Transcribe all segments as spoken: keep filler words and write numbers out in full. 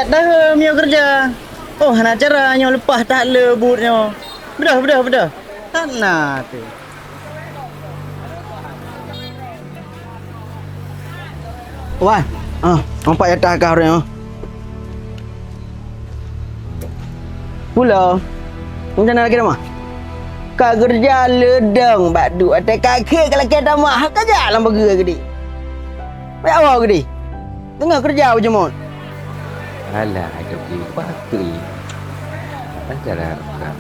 Daheuem nyoe keureuja. Oh, hana cara nyoe leupah that le buet nyoe. Beudôh, beudôh, beudôh. Hana teuh. Wan, ah, nampak nyata kah ureueng nyoe. Pulo. Macam mana lagi nama? Ka keureuja leudong bak duek até kaki ka lakée tamah, ka jak lam bageue geude. Bak awak geude. Teungoh keureuja beujeuet. Alah, hai toke, patui. Acara rukam.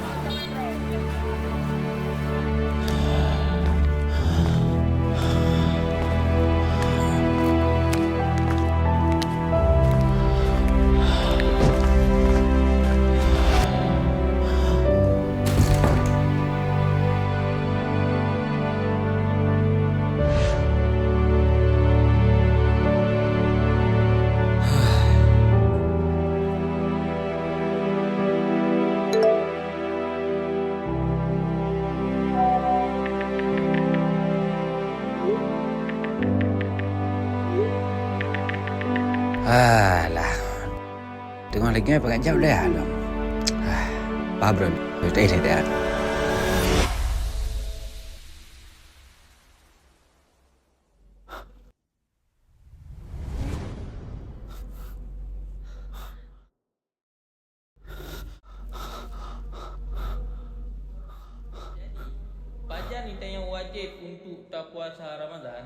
Alah. Teungoh lagée pakat jaweueb lé along. Ah, bah brun. Beutôi lé dah. Pajan ni tanyoe wajéb untuk tapuasa Ramadan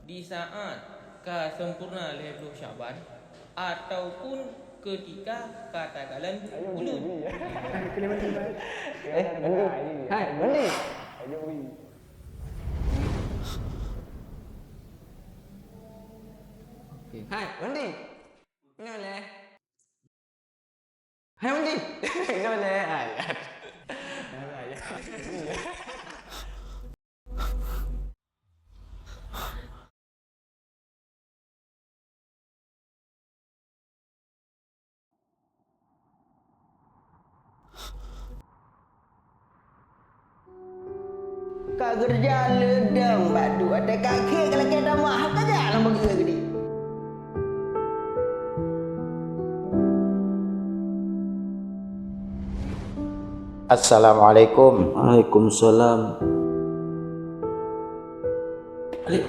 di saat ka sempurna lhée ploh Syaban ataupun ketika ka takalon buleuen? Eh, mandi. Hai, mandi. Hai, mandi. Nyoe lé. Hai, mandi. Nyoe lé. Hai. Ka geureuja leudong bak duek até kaki ka lakée tamah, ka jak lam bageue geude. Assalamualaikum. Waalaikumsalam. Alik.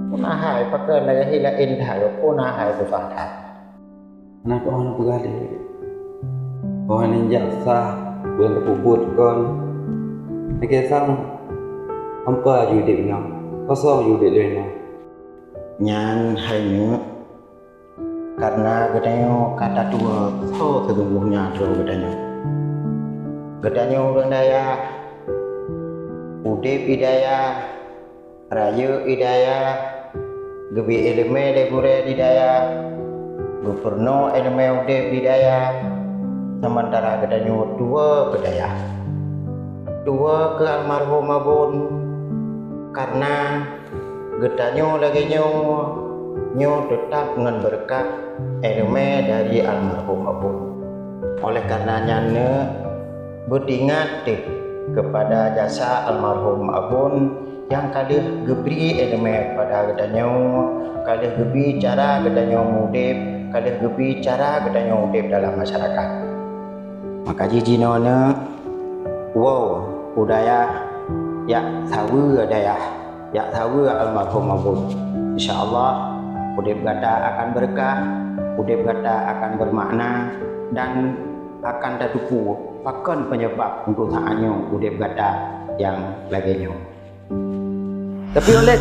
Peue na hai, pakon lagée hila indah, peue na hai susah that. Hana peue hana peugah lé. Bahwa nyan jak sah, bukan teupeubuet kon. Lagée sang hampa ju udeb nyoe, kosong ju udeb lé nyoe. Nyan hai nyoe, karna geutanyoe ka tatuwoe soe seusunggohnya droe geutanyoe. Geutanyoe ureuëng dayah, udeb di dayah, rayeuk di dayah, geubri iéleumé lé gurée di dayah, geupeurunoe iéleumé udeb di dayah, seumantara geutanyoe tuwoe keu dayah. Tuwoe keu almarhum Abon, karna geutanyoe lagée nyoe, nyoe teutab ngon beureukat iéleumé dari almarhum Abon. Oleh karna nyan, beutingat teuh keupada jasa almarhum Abon nyang ka lheueh geubri iéleumé keupada geutanyoe, ka lheueh geubri cara geutanyoe mudeb, ka lheueh geubri cara geutanyoe udeb dalam masyarakat. Maka jih jinoe, woe u dayah, jak saweue dayah, jak saweue almarhum Abon. Insya Allah, udeb gata akan beureukat, udeb gata akan beumakna, dan akan tateupeue pakon peunyeubab untuk saát nyoe udeb gata nyang lagée nyoe. Tapi Oleh,